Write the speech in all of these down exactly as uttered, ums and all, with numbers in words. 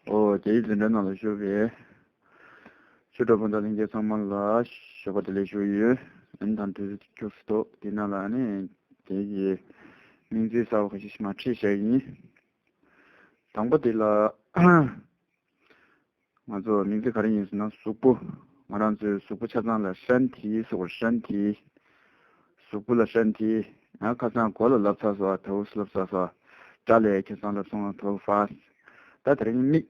ཨོ། རྒྱ་ཡིག་འཛིན་གྲྭའི་ནང་ལ་བཞུགས་པའི་ཆོས་གྲོགས་སྤུན་ཟླ་ལྷན་རྒྱས་ཚང་མ་ལ་ཞོགས་པ་བདེ་ལེགས་ཞུ་ཡི་ཡོད། ཨ་ནི་ད་དུས་ཚོད་ཁྱུག་ཙམ་འདུག་དེ་ནང་ལ་ཨ་ནི་དེ་གི་མིང་ཚིག་གསར་པ་ཁ་ཤས་ཤིག་མར་ཁྲིད་བཞག་ཡིན། དང་པོ་དེ་ལ་ང་ཚོ་མིང་ཚིག་ག་རེ་ཡིན་ཟེར་ན་གཟུགས་པོ། ང་རང་ཚོའི་གཟུགས་པོ་ཆ་ཚང་ལ་ཧྲན་ཐི་ཟེར་བ། ཧྲན་ཐི། གཟུགས་པོ་ལ་ཧྲན་ཐི། ཡང་ཁ་སང་མགོ་ལ་ལབ་ཚར་སོང་། ཐའུ་ལབ་ཚར་སོང་། སྐྲ་ལ་ཁ་སང་ལབ་སོང་། ཐའུ་ཧྥ། ད་དེ་རིང་མིག་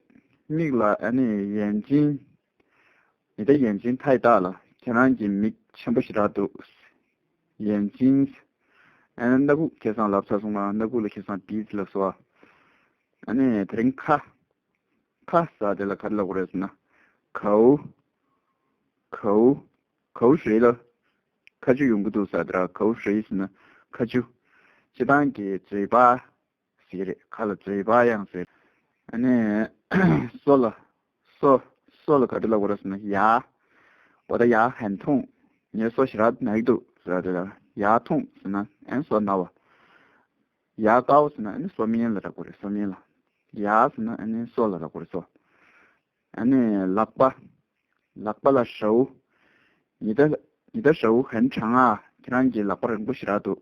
མིག་ལ་ཨ་ནི་眼睛། 你的眼睛太大了། ཁྱེད་རང་གི་མིག་ཆེན་པོ་ཞེ་དྲག་འདུག眼睛། ཨ་ནི་སྣ་ཁུག་ཁ་སང་ལབ་ཚར་སོང་ང་། སྣ་ཁུག་ལ་ཁ་སང་鼻子ལབ་སོང་། ཨ་ནི་དེ་རིང་ཁ། ཁ་ཟེར་དེ་ལ་ག་རེ་ལབ་དགོས་རེད་ཟེར་ན། 口། 口། 口水ལ་ཁ་ཆུ་ཡོང་གི་འདུག་ཟེར་དེ་ར། 口水ཟེར་ན་ཁ་ཆུ། སྤྱིར་བཏང་གི་嘴巴ཟེར་གྱི་རེད། ཁ་ལ་嘴巴ཡང་ཟེར། ཨ་ནི་སོ་ལ། སོ། སོ་ལ་ག་རེ་ལབ་དགོས་རེད་ཟེར་ན། 牙། 我的牙很痛། ངའི་སོ་ཞེ་དྲག་ན་གི་འདུག་ཟེར་དེ་ལ། 牙痛ཟེར་ན་ཨན་སོ་ན་བ། 牙膏ཟེར་ན་ཨ་ནི་སོ་སྨན་ལ་རག་གི་རེད། སོ་སྨན་ལ། 牙ཟེར་ན་ཨ་ནི་སོ་ལ་རག་གི་རེད། སོ། ཨ་ནི་ལག་པ། ལག་པ་ལ་手། 你的，你的手很长啊། ཁྱེད་རང་གི་ལག་པ་རིང་པོ་ཞེ་དྲག་འདུག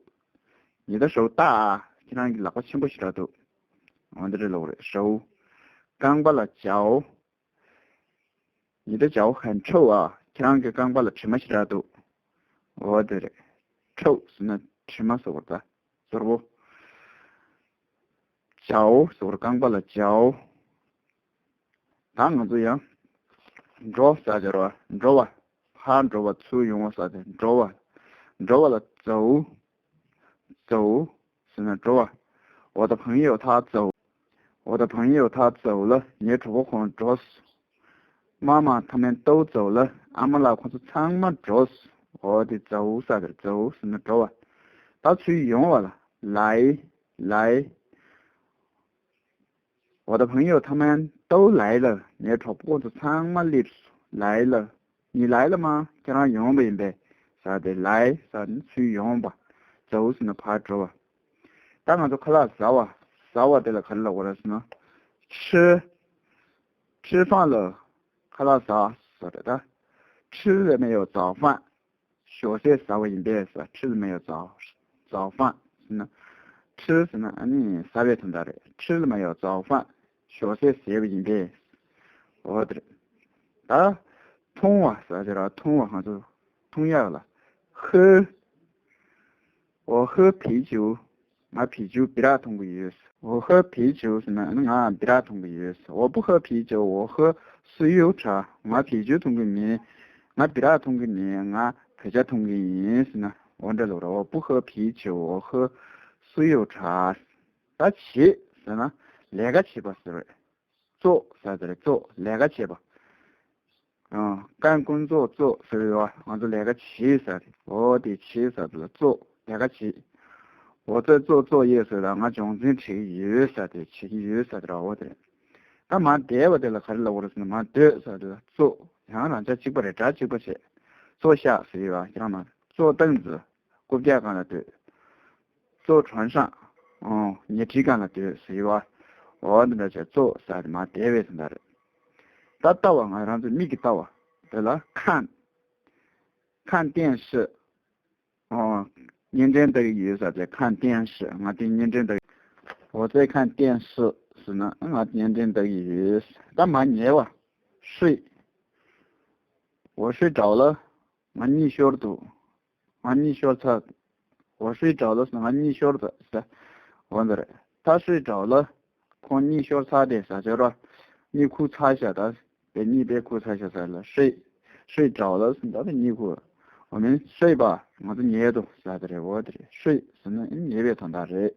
你的手大啊། ཁྱེད་རང་གི་ལག་པ་ཆེན་པོ་ཞེ་དྲག་འདུག་འོ་འདི་རེད་ལབ་དགོས་རེད། 手། རྐང་པ་ལ་脚། 你的脚很臭啊། ཁྱེད་རང་གི་རྐང་པ་ལ་དྲི་མ་ཞེ་དྲག་འདུག་འོ་དེ་རེད། 臭ཟེར་ན་དྲི་མ་ཟེར་བ་རེད་ད། ཟོར་བོ། 脚ཟེར་བ་རེད། རྐང་པ་ལ་脚། ད་ང་ཚོ་ཡང་འགྲོ་ཟེར་དེ་རེད་བ། འགྲོ་བ། ཕར་འགྲོ་བ། ཚུར་ཡོང་བ་ཟེར་དེ། འགྲོ་བ། འགྲོ་བ་ལ་走། 走ཟེར་ན་འགྲོ་བ། 我的朋友他走། 我的朋友他走了། ངའི་གྲོགས་པོ་ཁོང་འགྲོ་སོང་། 妈妈他们都走了། ཨ་མ་ལགས་ཁོང་ཚོ་ཚང་མ་འགྲོ་སོང་། འོ་དེ་走ཟེར་དེ། 走ཟེར་ན་འགྲོ་བ། ད་ཚུར་ཡོང་བ་ལ། 来། 来། 我的朋友他们都来了། ངའི་གྲོགས་པོ་ཁོང་ཚོ་ཚང་མ་སླེབས་སོང་། 来了། 你来了吗། ཁྱེད་རང་ཡོང་བ་ཡིན་པས། ཟེར་དེ། 来ཟེར་ན་ཚུར་ཡོང་བ། 走ཟེར་ན་ཕར་འགྲོ་བ། ད་ང་ཚོ་ཁ་ལག་ཟ་བ། ཟ་བ་དེ་ལ་ག་རེ་ལབ་དགོས་རེད་ཟེར་ན། 吃། 吃饭ལ་ཁ་ལག་ཟ་ཟེར་རེད་ད། 吃了没有早饭། ཞོགས་ཟས་ཟ་བ་ཡིན་པས་ཟེར། 吃了没有早། 早饭ཟེར་ན། 吃ཟེར་ན་ཨ་ནི་ཟ་བའི་དོན་དག་རེད། 吃了没有早饭། ཞོགས་ཟས་ཟས་པ་ཡིན་པས། འོ་དེ་རེད། ད་འཐུང་བ་ཟེར་དེ་ར། འཐུང་བ། ང་ཚོ་འཐུང་ཡག་ལ། 喝། 我喝啤酒། ང་啤酒། ဘི་རག་འཐུང་གི་ཡོད། 我喝啤酒ཟེར་ན་ང་སྦི་རག་འཐུང་གི་ཡོད། 我不喝啤酒，我喝酥油茶། ང་啤酒འཐུང་གི་མིན། ང་སྦི་རག་འཐུང་གི་མིན། ང་བོད་ཇ་འཐུང་གི་ཡིན་ཟེར་ན། འོ་འདྲ་ལབ་ར། 我不喝啤酒，我喝酥油茶། ད་བྱེད་ཟེར་ན་ལས་ཀ་བྱེད་པ་ཟེར་བས། 做ཟེར་དེ་རེད། 做། ལས་ཀ་བྱེད་པ། ཨ། 干工作做ཟེར་ཡོད་པ། ང་ཚོ་ལས་ཀ་བྱེད་ཟེར་དེ། འོ་དེ་བྱེད་ཟེར་དེ་ལ་做། ལས་ཀ་བྱེད། 我在做作业ཟེར་ལ་ང་སྦྱོང་ཚན་བྱེད་ཀྱི་ཡོད་ཟེར་དེ། བྱེད་ཀྱི་ཡོད་ཟེར་དེ་ར། འོ་དེ་རེད། ད་མར་བསྡད་པ་དེ་ལ་ག་རེ་ལབ་དགོས་རེད་ཟེར་ན། མར་སྡོད་ཟེར་དེ་ལ་坐། ཡང་རང་ཅག་གཅིག་པ་རེད། སྒྲ་གཅིག་པ་བྱས། 坐下ཟེར་ཡོད་པ། ཡང་མར། 坐凳子། རྐུབ་བཀྱག་སྒང་ལ་སྡོད། 坐床上། ཨོ། ཉལ་ཁྲིའི་སྒང་ལ་སྡོད་ཟེར་བ། འོ་འདི་འདྲ་བྱས། 坐ཟེར་དེ་མར་བསྡད་པའི་དོན་དག་རེད། ད་ལྟ་བ། ང་རང་ཚོའི་མིག་གིས་ལྟ་བ། དེ་ལ་看། 看电视། ཨོ། བརྙན་འཕྲིན་ལྟ་གི་ཡོད་ཟེར་དེ། 看电视། ང་དེ་བརྙན་འཕྲིན་ལྟ་གི། 我在看电视ཟེར་ན་ང་བརྙན་འཕྲིན་ལྟ་གི་ཡོད། ད་མར་ཉལ་བ། 睡། 我睡着了། ང་གཉིད་ཤོར་འདུག་ང་གཉིད་ཤོར་ཚར། 我睡着了ཟེར་ན་ང་གཉིད་ཤོར་འདུག་ཟེར། འོ་འདི་རེད། 他睡着了། ཁོང་གཉིད་ཤོར་ཚར་དེ་ཟེར་ཆོག་ར། གཉིད་ཁུག་ཚར་ཤག་ད། དེ་གཉིད་དཔེ་ཁུག་ཚར་ཤག་ཟེར་ལ། 睡། 睡着了ཟེར་ན་ད་དེ་གཉིད་ཁུག་འོ་མིན། 睡吧། ང་ཚོ་ཉལ་འདུག་ཟེར་དེ་རེད། འོ་དེ་རེད། 睡ཟེར་ན་ཨེ་ཉལ་བའི་དོན་དག་རེད།